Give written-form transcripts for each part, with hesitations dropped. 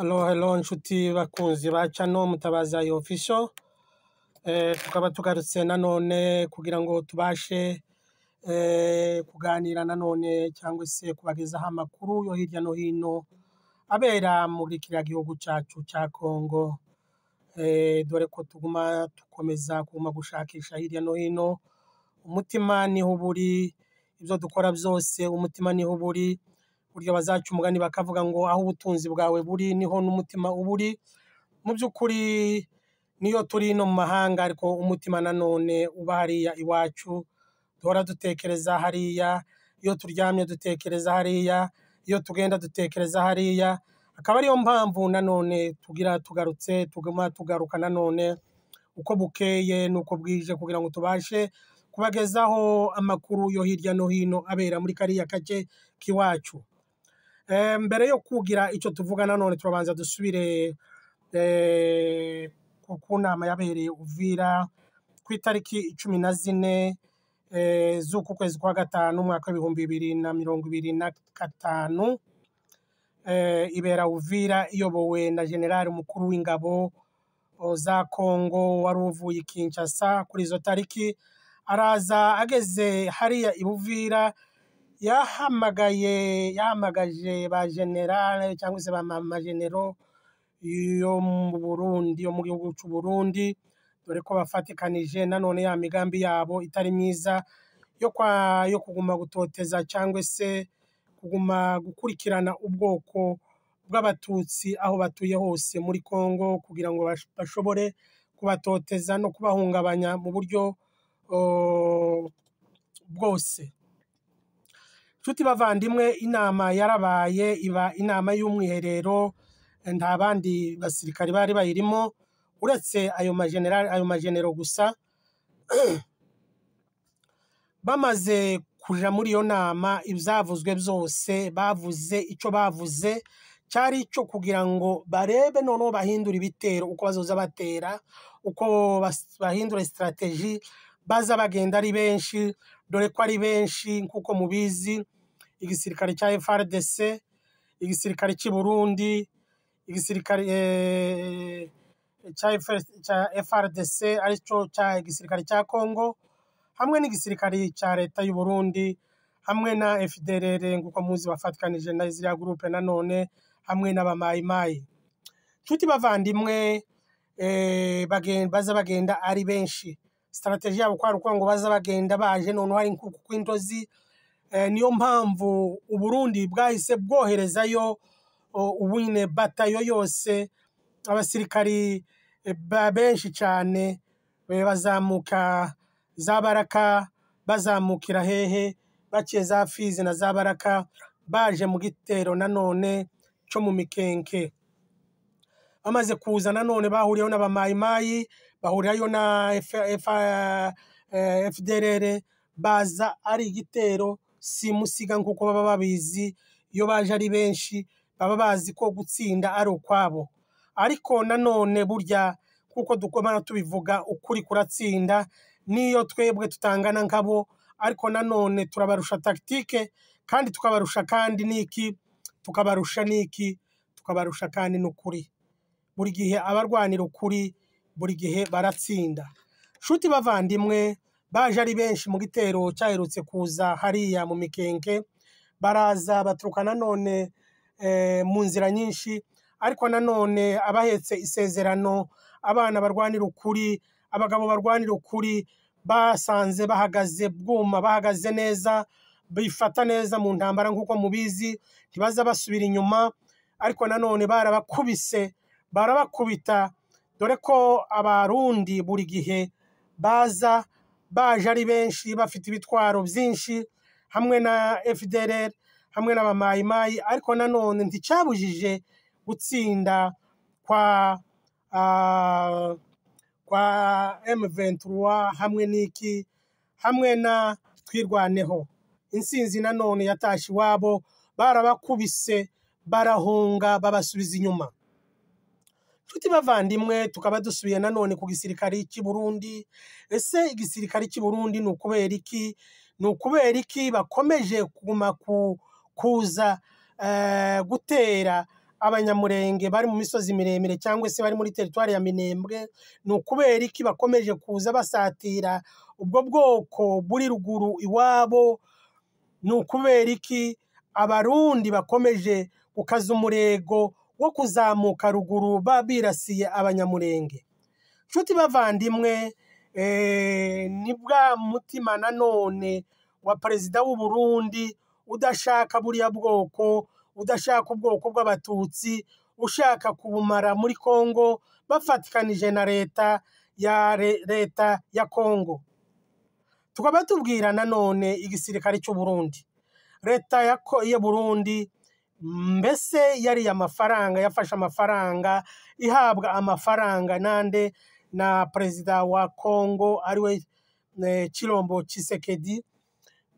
Hello, hello nshuti bakunzi ba channel Mutabazi Official. Tukaba tugarutse nanone kugira ngo tubashe kuganira nanone cyangwa se kubagezaho amakuru yo hirya no hino abera muri kiriya gihugu cyacu cya Congo. Dore ko tuguma dukomeza kuguma gushakisha hirya no hino, umutima niho uba uri, ibyo dukora byose umutima niho uba uri. Burya bazaca umugani bakavuga ngo aho ubutunzi bwawe buri niho n'umutima uba uri. Mu by'ukuri niyo turi no mu mahanga ariko umutima nanone uba hariya iwacu, duhora dutekereza hariya, iyo turyamye dutekereza hariya, iyo tugenda dutekereza hariya, akaba ariyo mpamvu nanone tugira tugarutse tuguma tugaruka nanone uko bukeye n'uko bwije kugira ngo tubashe kubagezaho amakuru yo hirya no hino abera muri kariya gace k'iwacu. Mbere yo kugira icyo tuvuga nanone turabanza dusubire ku nama yabereye Uvira ku itariki 14 z'uku kwezi kwa gatanu umwaka w'2025, ibera Uvira iyobowe na General mukuru w'ingabo za Congo wari uvuye i Kinshasa. Kuri izo tariki araza ageze hariya i Buvira yahamagaje ba generale cyangwa se ba majenero yo mu Burundi, yo mu gihugu cy'u Burundi, dore ko bafatikanije nanone ya migambi yabo itari myiza yo kuguma gutoteza cyangwa se kuguma gukurikirana ubwoko bw'Abatutsi aho batuye hose muri Congo kugira ngo bashobore kubatoteza no kubahungabanya mu buryo bwose. Nshuti bavandimwe, inama yarabaye, iba inama y'umwiherero, nta bandi basirikari bari bayirimo uretse ayo majenerali, ayo majenero gusa. Bamaze kuja muri iyo nama, ibyavuzwe byose bavuze, icyo bavuze cyari icyo kugira ngo barebe noneho bahindura ibitero, uko bazoza batera, uko bahindura strategy, baza bagenda ari benshi, dore ko ari benshi nk'uko mubizi. Igisirikare cya FARDC, igisirikare cy'i Burundi, igisirikare cya FARDC aricyo cya igisirikare cya Congo, hamwe n'igisirikare cya leta y'u Burundi, hamwe na FDLR nk'uko muzi bafatikanije na ziriya groupe nanone, hamwe n'abamayimayi. Nshuti bavandimwe, baza bagenda ari benshi. Strategy yabo kwari ukuvuga ngo baza bagenda baje noneho ari nk'uku kw'indozi. Niyo mpamvu Uburundi bwahise bwoherezayo ubunyine batayo yose, abasirikari benshi cyane, bazamuka za Baraka, bazamukira hehe, baciye za Fizi na za Baraka, baje mu gitero nanone cyo mu Mikenke. Bamaze kuza nanone bahuriyeho n'abamayimayi, bahurirayo na FDLR, baza ari igitero simusiga nk'uko baba babizi. Iyo baje ari benshi baba bazi ko gutsinda ari ukwabo, ariko nanone burya kuko dukomana tubivuga ukuri kuratsinda, niyo twebwe tutangana nkabo, ariko nanone turabarusha tactique, kandi tukabarusha kandi niki, tukabarusha niki, tukabarusha kandi n'ukuri. Buri gihe abarwanira ukuri buri gihe baratsinda. Nshuti bavandimwe, baje ari benshi mu gitero cyaherutse kuza hariya mu Mikenke, baraza baturuka nanone mu nzira nyinshi, ariko nanone abahetse isezerano, abana barwanira ukuri, abagabo barwanira ukuri, basanze bahagaze bwuma, bahagaze neza, bifata neza mu ntambara nk'uko mubizi, ntibaza basubira inyuma, ariko nanone barabakubise, barabakubita, dore ko Abarundi buri gihe baza baje ari benshi, bafite ibitwaro byinshi, hamwe na FDLR, hamwe n'abamayimayi, ariko nanone nticyabujije gutsinda kwa M23 hamwe n'iki, hamwe na Twirwaneho. Intsinzi nanone yatashe iwabo, barabakubise, barahunga, babasubiza inyuma. Nshuti bavandimwe, tukaba dusubiye nanone ku gisirikare cy'i Burundi. Ese igisirikare cy'i Burundi ni ukubera iki? Ni ukubera iki bakomeje kuguma kuza gutera Abanyamurenge bari mu misozi miremire cyangwa se bari muri teritwari ya Minembwe? Ni ukubera iki bakomeje kuza basatira ubwo bwoko buri ruguru iwabo? Ni ukubera iki Abarundi bakomeje gukaza umurego wo kuzamuka ruguru birasiye Abanyamurenge? Nshuti bavandimwe, ni bwa mutima nanone wa perezida w'u Burundi udashaka buriya bwoko, udashaka ubwoko bw'Abatutsi, ushaka kubumara muri Kongo bafatikanije na leta ya Kongo. Tukaba tubwira nanone igisirikare cy'u Burundi, leta ya Burundi mbese yari amafaranga, yafashe amafaranga, ihabwa amafaranga nande? Na perezida wa Kongo ariwe Chilombo Tshisekedi.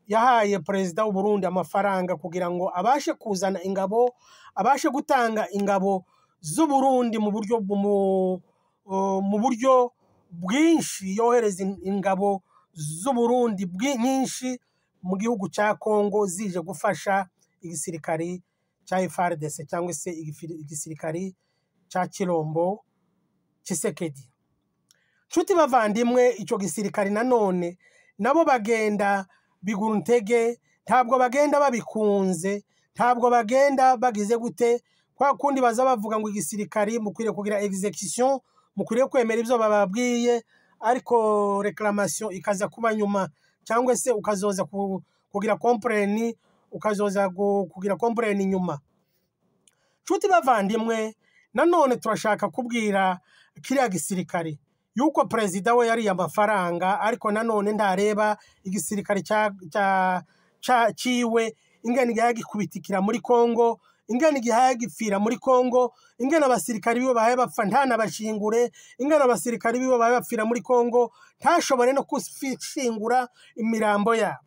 Yahaye perezida w'u Burundi amafaranga kugira ngo abashe kuzana ingabo, abashe gutanga ingabo z'u Burundi mu buryo bwinshi, yohereza ingabo z'u Burundi nyinshi mu gihugu cya Kongo zije gufasha igisirikari cya FARDC cyangwa se igisirikari cya Chilombo Tshisekedi. Nshuti bavandimwe, icyo gisirikari nanone nabo bagenda bigura intege, ntabwo bagenda babikunze, ntabwo bagenda bagize gute, kwa kundi baza bavuga ngo igisirikari mukwiriye kugira execution, mukwiriye kwemera ibyo bababwiye, ariko réclamation ikaza kuba nyuma, cyangwa se ukazoza kugira complain, ukazoza kugira complain nyuma. Nshuti bavandimwe, nanone turashaka kubwira kiriya gisirikare yuko perezida we yariye amafaranga, ariko nanone ntareba igisirikare ciwe ingene igihaye gikubitikira muri Kongo, ingene igihaye gipfira muri Kongo, ingene abasirikari biwe bahaye bapfa ntanabashingure, ingene abasirikari biwe bahaye bapfira muri Kongo ntashobore no gushingura imirambo yabo.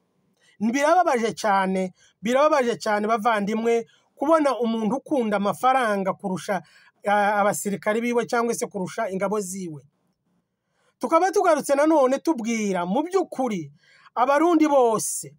Birababaje cyane, birababaje cyane bavandimwe, kubona umuntu ukunda amafaranga kurusha abasirikari biwe cyangwa se kurusha ingabo ziwe. Tukaba tugarutse nanone tubwira mu by'ukuri Abarundi bose,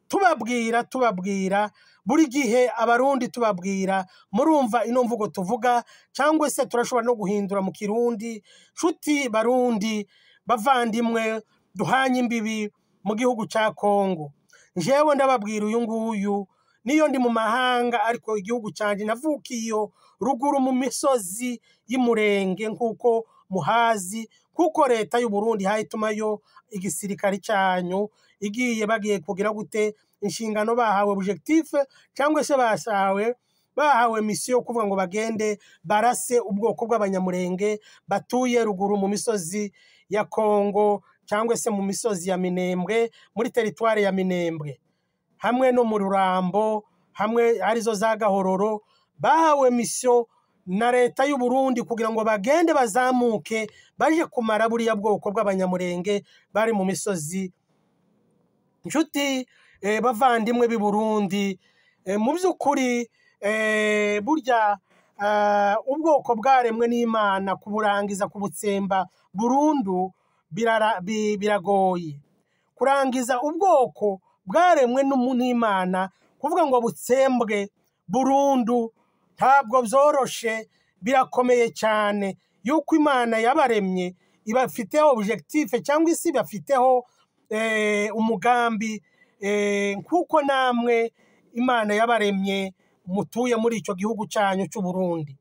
tubabwira buri gihe Abarundi tubabwira, murumva ino mvugo tuvuga cyangwa se turashobora no guhindura mu Kirundi. Nshuti Barundi bavandimwe duhanye imbibi mu gihugu cya Kongo, njewe ndababwira uyu nguyu niyo ndi mu mahanga, ariko igihugu cyanjye navukiye ruguru mu misozi y'Umurenge nk'uko muhazi, kuko leta y'u Burundi hayitumayo igisirikare cyanyu igiye bagiye kugira gute inshingano bahawe objectif cyangwa se bahawe mission yo kuvuga ngo bagende barase ubwoko bw'Abanyamurenge batuye ruguru mu misozi ya Kongo cyangwa se mu misozi ya Minembwe, muri teritwari ya Minembwe hamwe no mu Rurambo, hamwe arizo za Gahororo. Bahawe mission na leta y'u Burundi kugira ngo bagende bazamuke baje kumara buriya bwoko bw'Abanyamurenge bari mu misozi. Nshuti bavandimwe b'i Burundi, mu by'ukuri burya ubwoko bwaremwe n'Imana kuburangiza kubutsemba burundu biragoye. Kurangiza ubwoko bwaremwe n'Imana, kuvuga ngo butsembwe burundu ntabwo byoroshe, birakomeye cyane. Yuko Imana yabaremye ibafiteho objectif cyangwa isi ibafiteho umugambi, kuko namwe Imana yabaremye mutuye muri icyo gihugu cyanyu cy'u Burundi.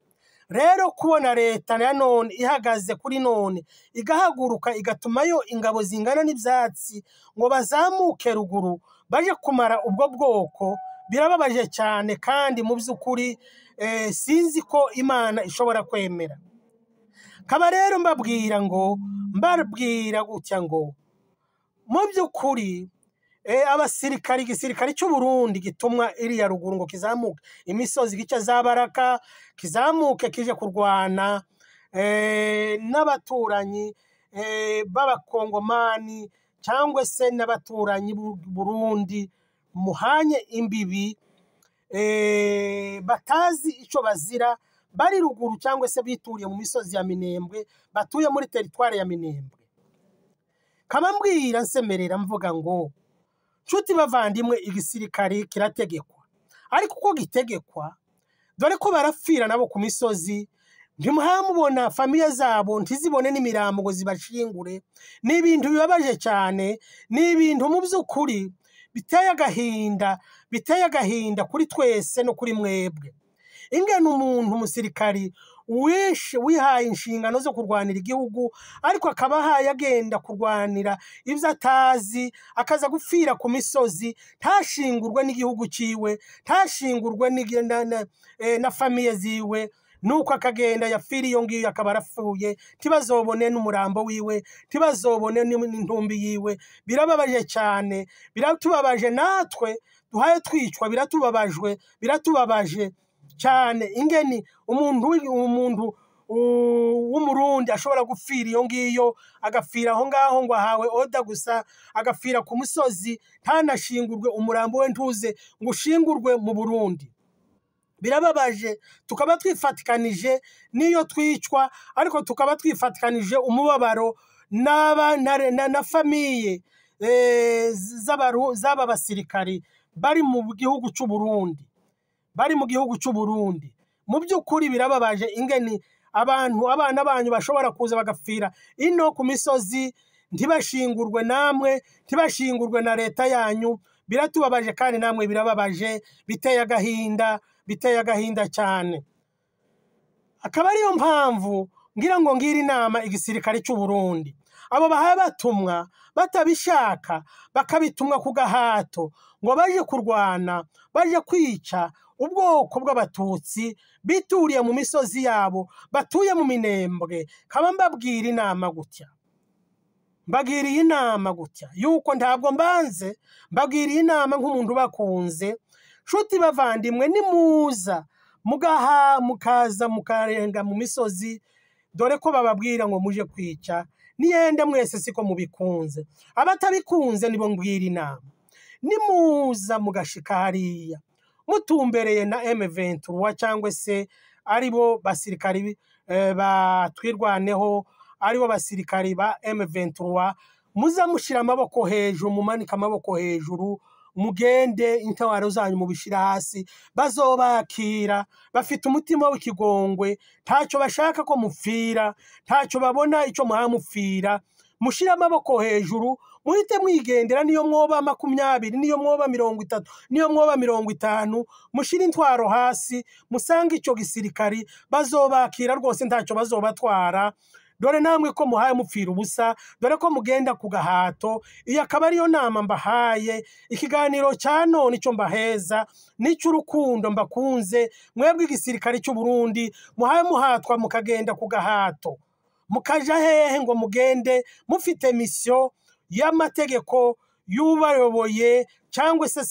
Rero kubona leta ya none ihagaze kuri none igahaguruka igatumayo ingabo zingana n'ibyatsi ngo bazamuke ruguru baje kumara ubwo bwoko, birababaje cyane, kandi mu by'ukuri sinzi ko Imana ishobora kwemera. Kaba rero mbabwira ngo, mbabwira gutya ngo mu by'ukuri abasirikari, igisirikare cy'u Burundi gitumwa iriya ruguru ngo kizamuke imisozi gice za Baraka, kizamuke kije kurwana n'abaturanyi b'Abakongomani cyangwa se n'abaturanyi b'u Burundi muhanye imbibi, batazi icyo bazira, bari ruguru cyangwa se bituriye mu misozi ya Minembwe, batuye muri teritwari ya Minembwe. Kaba mbwira nsemerera mvuga ngo nshuti bavandimwe, igisirikare kirategekwa, ariko uko gitegekwa Dore ko barapfira nabo ku misozi, ntimuhamubona famiye zabo ntizibone n'imirambo ngo zibashingure. Ni ibintu bibabaje cyane, ni ibintu mu by'ukuri biteye agahinda, biteye agahinda kuri twese no kuri mwebwe. Ingene umuntu umusirikari wishe wihaye inshingano zo kurwanira igihugu, ariko akaba ahaye agenda kurwanira ibyo atazi, akaza gupfira ku misozi, ntashingurwe n'igihugu ciwe, ntashingurwe na famiye ziwe, nuko akagenda yapfira iyo ngiyo akaba arapfuye, ntibazobone n'umurambo wiwe, ntibazobone n'intumbi yiwe. Birababaje cyane, biratubabaje natwe duhaye twicwa, biratubabajwe, biratubabaje cyane. Ingeni umuntu w'umurundi ashobora gupfira iyo ngiyo, agapfira aho ngaho ngo ahawe oda gusa, agapfira ku musozi, ntanashingurwe, umurambo we ntuze ngo ushingurwe mu Burundi. Birababaje, tukaba twifatikanije n'iyo twicwa, ariko tukaba twifatikanije umubabaro n'aba na famiye z'aba basirikari bari mu gihugu cy'u Burundi, bari mu gihugu cy'u Burundi. Mu by'ukuri birababaje ingeni abantu, abana banyu bashobora kuza bagapfira ino ku misozi, ntibashingurwe namwe, ntibashingurwe na leta yanyu. Biratubabaje kandi namwe birababaje, biteye agahinda, biteye agahinda cyane. Akaba ariyo mpamvu ngira ngo ngira inama igisirikare cy'u Burundi, abo bahaye batumwa batabishaka, bakabitumwa ku gahato ngo baje kurwana, baje kwica ubwoko bw'abatutsi bituriye mu misozi yabo, batuye mu Minembwe. Kaba mbabwira inama gutya, mbagiriye inama gutya yuko ntabwo mbanze, mbagiriye inama nk'umuntu bakunze. Nshuti bavandimwe, nimuza mugaha mukaza mukarenga mu misozi, dore ko bababwira ngo muje kwica, niyende mwese siko mubikunze. Abatabikunze nibo mbwira inama, nimuza mugashika hariya mutumbereye na M23 cyangwa se aribo basirikari batwirwaneho, aribo basirikari ba M23, muza mushira amaboko hejuru, mumanika amaboko hejuru, mugende intwaro zanyu mubishira hasi, bazobakira. Bafite umutima w'ikigongwe, ntacyo bashaka ko mupfira, ntacyo babona icyo muhamupfira. Mushire amaboko hejuru, muhite mwigendera, niyo mwoba 20, niyo mwoba 30, niyo mwoba 50, mushire intwaro hasi, musange icyo gisirikari, bazobakira rwose, ntacyo bazobatwara. Dore namwe ko muhaye mupfira ubusa, dore ko mugenda ku gahato. Iyo akaba ariyo nama mbahaye. Ikiganiro cya none icyo mbaheza n'icy'urukundo mbakunze mwebwe igisirikare cy'u Burundi, muhaye muhatwa mukagenda ku gahato, mukaja hehe ngo mugende mufite misiyo y'amategeko y'ubayoboye cyangwa se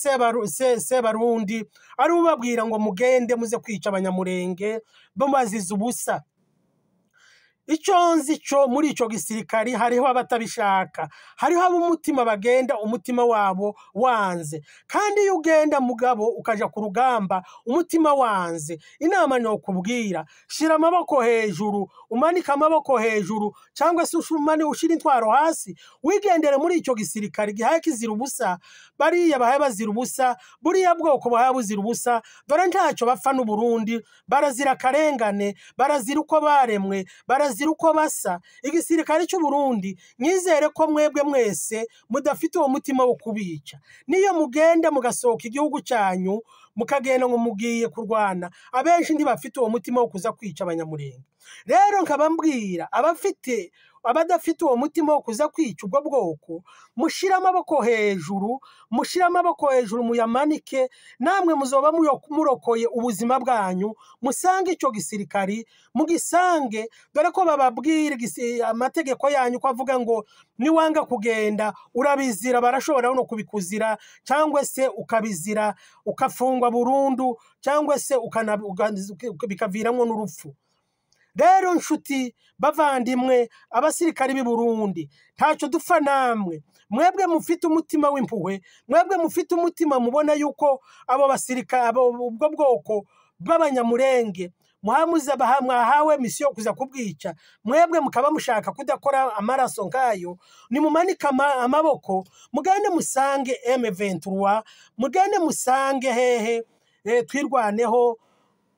Sebarundi ari ubabwira ngo mugende muze kwica abanyamurenge babaziza ubusa. Icyo nzi cyo muri icyo gisirikari hariho abatabishaka, hariho ab'umutima bagenda umutima wabo wanze. Kandi iyo ugenda mugabo ukaja ku rugamba umutima wanze, inama ni ukubwira shira amaboko hejuru, umanike amaboko hejuru, cyangwa se ushira intwaro hasi, wigendere muri icyo gisirikari gihaye kizira ubusa. Bariya bahaye bazira ubusa, buriya bwoko bahaye buzira ubusa, dore ntacyo bapfa n'u Burundi, barazira akarengane, barazira uko baremwe, barazira uko basa. Igisirikare cy'u Burundi nyizere ko mwebwe mwese mudafite uwo mutima wo kubica. Niyo mugenda mugasohoka igihugu cyanyu mukagenda ngo mugiye kurwana, abenshi ntibafite uwo mutima wo kuza kwica abanyamurenge. Rero nkaba mbwira abadafite uwo mutima wo kuza kwica ubwo bwoko, mushire amaboko hejuru, mushire amaboko hejuru, muyamanike, namwe muzoba murokoye ubuzima bwanyu. Musange icyo gisirikari, mugisange, dore ko bababwira amategeko yanyu ko avuga ngo niwanga kugenda urabizira, barashobora no kubikuzira, cyangwa se ukabizira ukafungwa burundu, cyangwa se bikaviramwo n'urupfu. Rero nshuti bavandimwe, abasirikari b'i Burundi, ntacyo dupfa namwe. Mwebwe mufite umutima w'impuhwe, mwebwe mufite umutima mubona yuko abo basirikari, abo ubwo bwoko bw'abanyamurenge mwahawe misiyo kuza kubwica, mwebwe mukaba mushaka kudakora amaraso nkayo, nimumanike amaboko mugende musange M23, mugende musange hehe twirwaneho.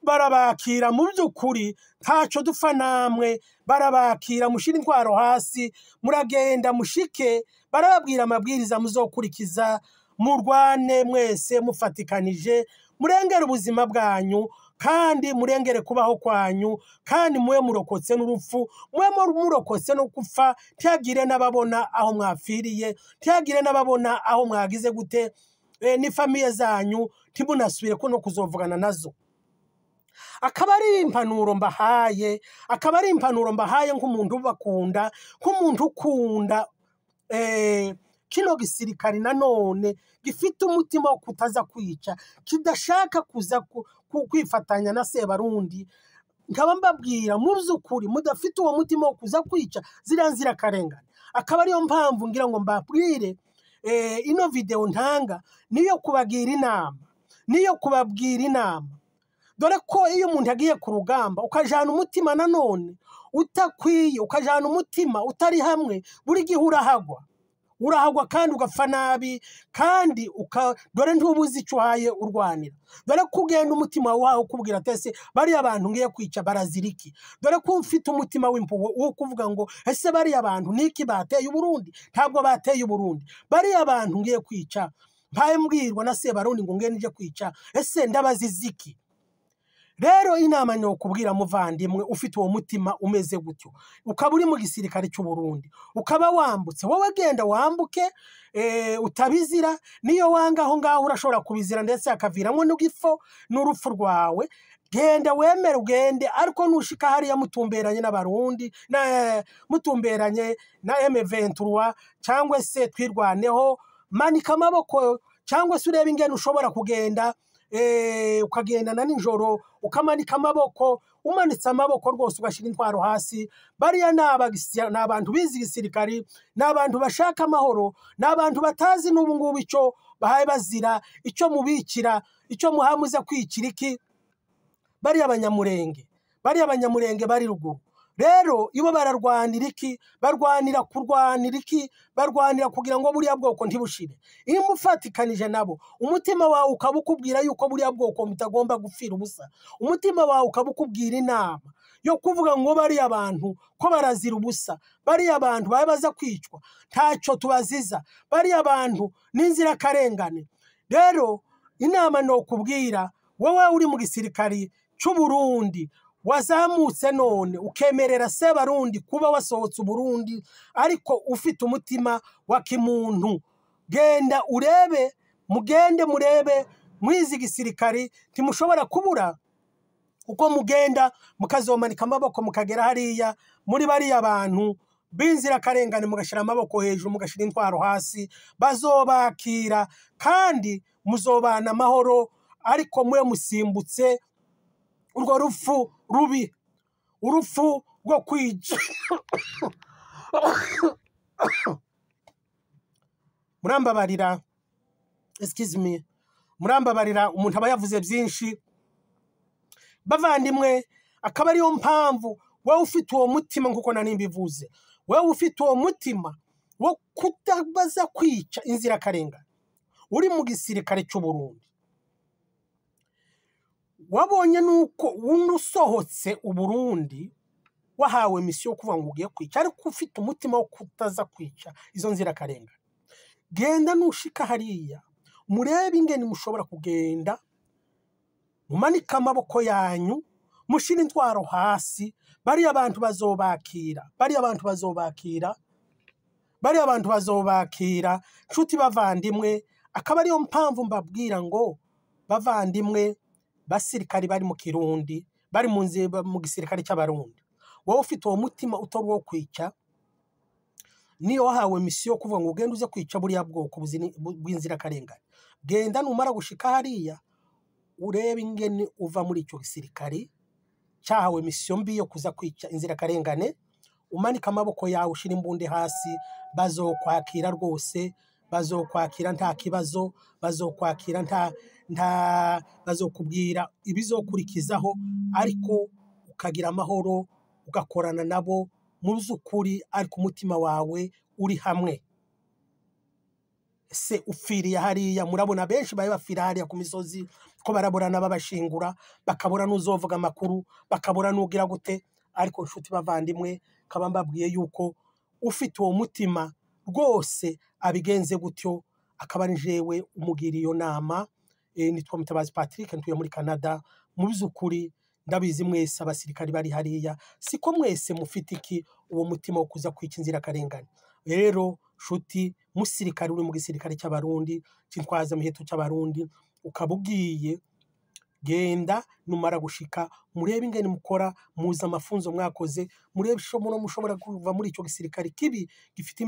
Barabakira mu by'ukuri, ntacyo dupfa namwe, barabakira mushira intwaro hasi, muragenda mushike, barababwira amabwiriza muzokurikiza, murwane mwese mufatikanije, murengere ubuzima bwanyu, kandi murengere kubaho kwanyu, kandi mube murokotse n'urupfu, mube murokotse no gupfa, ntihagire n'ababona aho mwapfiriye, ntihagire n'ababona aho mwagize gute, ni famiye zanyu ntimunasubire ko no kuzovugana nazo. Akaba ari impanuro mbahaye, akaba ari impanuro mbahaye nk'umuntu ubakunda, nk'umuntu ukunda kino gisirikari nanone gifite umutima wo kutaza kwica, kidashaka kuza kwifatanya na Sebarundi. Nkaba mbabwira mu by'ukuri mudafite uwo mutima wo kuza kwica ziriya nzirakarengane. Akaba ariyo mpamvu ngira ngo mbabwire, ino video ntanga niyo kubagira inama, niyo kubabwira inama. Dore ko iyo umuntu agiye ku rugamba ukajana umutima nanone utakwiye, ukajana umutima utari hamwe, buri gihe urahagwa, urahagwa kandi ugapfa nabi, kandi dore ntubuzi icyo uhaye urwanira. Dore ko ugenda umutima wawe ukubwira ati ese bariya bantu ngiye kwica barazira iki? Dore ko ufite umutima w'impuhwe wo kuvuga ngo ese bariya bantu niki bateye Uburundi? Ntabwo bateye Uburundi. Bariya bantu ngiye kwica, mpaye mbwirwa na Sebarundi ngo ngende nje kwica, ese ndabaziza iki? Rero inama ni ukubwira muvandimwe ufite uwo mutima umeze gutyo, ukaba uri mu gisirikare cy'u Burundi, ukaba wambutse, wowe genda wambuke, utabizira, niyo wanga aho ngaho urashobora kubizira ndetse akaviramo n'igifo n'urupfu rwawe. Genda wemere ugende, ariko nushika hariya mutumberanye n'Abarundi, na mutumberanye na M23 cyangwa se Twirwaneho, manika amaboko cyangwa se urebe ingene ushobora kugenda, ukagendana nijoro ukamanika amaboko, umanitse amaboko rwose ugashyira intwaro hasi. Bariya ni abantu bize igisirikari, ni abantu bashaka amahoro, ni abantu batazi n'ubu ngubu icyo bahaye bazira, icyo mubikira, icyo muhamuze kwikira iki. Bariya abanyamurenge, bariya abanyamurenge bari ruguru rero ibo bararwanira iki? Barwanira kurwanira iki? Barwanira kugira ngo buriya bwoko ntibushire. Iyo mufatikanije nabo, umutima wawe ukaba ukubwira yuko buriya bwoko mutagomba gupfira ubusa, umutima wawe ukaba ukubwira inama yo kuvuga ngo bariya abantu ko barazira ubusa, bariya abantu baba baza kwicwa ntacyo tubaziza, bariya abantu n'inzirakarengane. Rero inama no kubwira wowe uri mu gisirikari cy'u Burundi wazamutse none ukemerera Sebarundi kuba wasohotse Uburundi ariko ufite umutima wa kimuntu, genda urebe, mugende murebe mwizi gisirikari, ntimushobora kubura uko mugenda mukazomanika amaboko mukagera hariya muri bariya bantu b'inzirakarengane, mugashira amaboko hejuru mugashira intwaro hasi, bazobakira kandi muzobana amahoro, ariko mwe musimbutse urwo rupfu rubi, urupfu rwo kwica. Murambabarira, excuse me, murambabarira, umuntu aba yavuze byinshi bavandimwe. Akaba ariyo mpamvu wowe ufite uwo mutima nkuko nari mbivuze, wowe ufite uwo mutima wo kutabaza kwica inzirakarengane uri mu gisirikare cy'u Burundi, wabonye nuko usohotse Uburundi wahawe misiyo yo kuvuga ngo ugiye kwica, ariko ufite umutima wo kutaza kwica izo nzirakarengane, genda nushika hariya murebe ingene mushobora kugenda, mumanike amaboko yanyu, mushire intwaro hasi, bariya abantu bazobakira, bariya abantu bazobakira, bariya abantu bazobakira. Nshuti bavandimwe, akaba ariyo mpamvu mbabwira ngo bavandimwe basirikari bari mu Kirundi, bari mu gisirikare cy'Abarundi, wowe ufite uwo mutima utari uwo kwica, niyo wahawe misiyo kuvuga ngo ugende uze kwica buriya bwoko bw'inzirakarengane, genda numara gushika hariya urebe ingene uva muri icyo gisirikare cyahawe misiyo mbi yo kuza kwica inzirakarengane, umanika amaboko yawe ushira imbunde hasi, bazokwakira rwose, bazokwakira nta kibazo, bazokwakira nta bazokubwira ibizokurikizaho, ariko ukagira amahoro, ugakorana nabo mu by'ukuri, ariko umutima wawe uri hamwe. Se upfiriye hariya, murabona benshi bari bapfira hariya ku misozi, Ko barabura n'ababashingura, bakabura n'uzovuga amakuru, bakabura n'ugira gute. Ariko nshuti bavandimwe, kaba mbabwiye yuko ufite uwo mutima rwose abigenze gutyo, akaba ari jewe umugira iyo nama. Nitwa Mutabazi Patrick, ntuye muri Canada. Mu by'ukuri ndabizi mwese abasirikari bari hariya, siko mwese mufite iki uwo mutima wo kuza kwica inzirakarengane. Rero nshuti musirikari uri mu gisirikare cy'Abarundi, cy'intwaza miheto cy'Abarundi, ukaba ugiye, genda numara gushika murebe ingene mukora, muzi amafunzo mwakoze, murebe ishomo mushobora kuva muri icyo gisirikare kibi gifite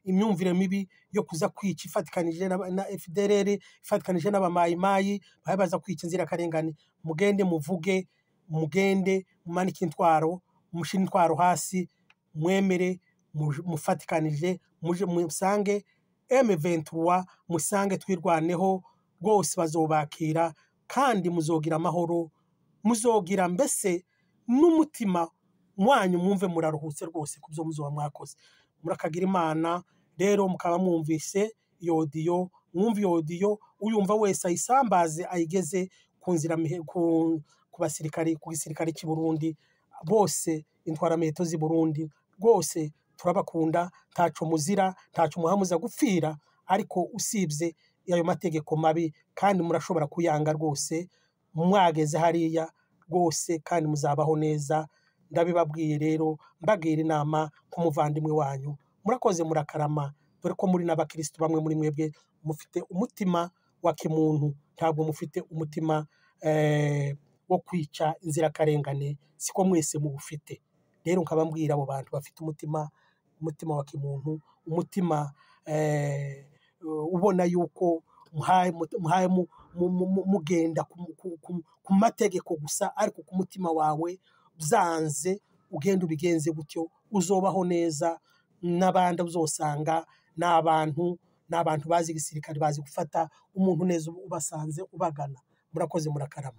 imyumvire mibi yo kuza kwica, ifatikanije na FDLR, ifatikanije n'abamayimayi baza kwica inzirakarengane. Mugende muvuge, mugende mumanike intwaro, mushire intwaro hasi, mwemere mufatikanije, muje musange M23, musange twirwaneho rwose, bazobakira kandi muzogira amahoro, muzogira mbese n'umutima mwanyu mwumve muraruhutse rwose ku byo muzoba mwakoze. Murakagira Imana. Rero mukaba mwumvise iyo audio, mwumve iyo audio, uyumva wese ayisambaze ayigeze ku nzira ku basirikari, ku gisirikare cy'i Burundi bose, intwaramiheto z'i Burundi rwose turabakunda, ntaco muzira, ntaco muhamuza gupfira, ariko usibye ayo mategeko mabi, kandi murashobora kuyanga rwose mwageze hariya rwose, kandi muzabaho neza. Ndabibabwiye rero, mbagira inama nk'umuvandimwe wanyu. Murakoze, murakarama, dore ko muri n'abakristo bamwe muri mwebwe mufite umutima wa kimuntu, ntabwo mufite umutima wo kwica inzirakarengane, siko mwese mubufite. Rero nkaba mbwira abo bantu bafite umutima wa kimuntu, umutima ubona yuko muhaye mugenda ku mategeko gusa, ariko ku mutima wawe byanze, ugenda ubigenze gutyo, uzobaho neza. N'abandi uzosanga n'abantu bazi igisirikare, bazi gufata umuntu neza ubasanze ubagana. Murakoze, murakarama.